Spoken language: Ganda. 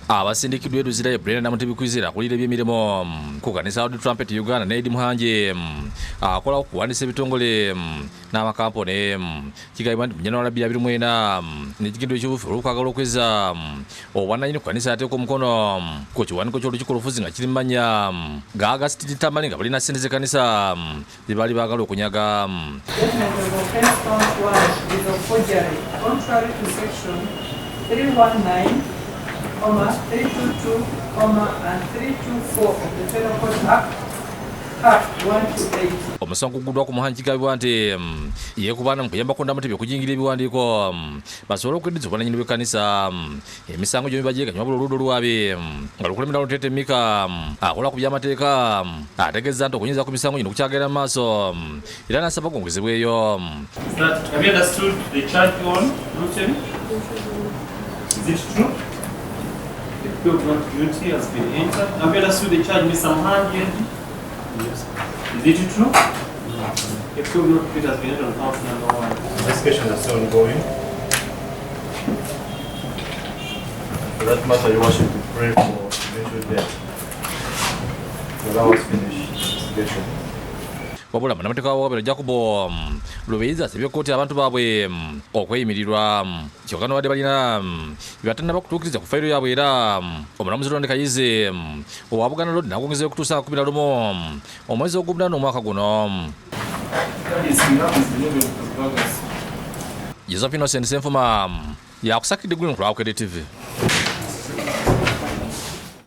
Abasindikiddwa e Luzira ye Brenda Namutebi Kwizera akulira ebyemirimu ku kanisa World Trumpet Uganda ne Eddie Muhangi akola ku kuwandiisa ebitongole n'amakampuni. Kigambibwa nti mu January 2024 n'ekigendero eky'obufi olw'okwagala okwezza obwannannyini ku kanisa yateeka omukono ku kiwandiiko ky'olukiiko olufuzi nga kiri mu mannya ga Augustine Tamale nga balina ssente z'ekkanisa ze baali baagala okunyaga. Statement of offence count 1 is of forgery contrary to section 319, 322, and 324 of the Penal Code Act, Cap 128. Omusango guguddwa ku Muhangi kigambibwa nti yeekubaana mu kuyambako Namutebi okujingira ebiwandiiko basobole okweddiza obwannannyini bw'ekkanisa. Emisango gyombi bagyeganye wabula oludda oluwaabi nga lukulemberwa Luteete Mika akola ku by'amateeka ategeezza nti okunyinza ku misango gino kukyagenda mu maaso era n'asaba gwongezebweyo. Have you understood the charge on Lutebi? Is it true? The plea of not guilty has been entered. Have you understood the charge, Mr. Muhangi? Yes. Is it true? The plea of not guilty has been entered on count number 1. Investigations are still ongoing. For that matter, Your Worship, we pray for eventual death. So that was finished investigation. Wabula munnamateeka wa Wabera Jacobo Lubeyiza asabye kkooti abantu baabwe okweyimirirwa kyokka nobadde balina bye batannaba kutuukiriza ku fayiro yaabwe era omulamuzi Ronald Kayizi owa Buganda Road n'agwongezeyo okutuusa nga 11 omwezi ogw'omunaana omwaka guno. Joseph Innocent Ssenfuma yakusakidde Green ku lwa Bukedde TV.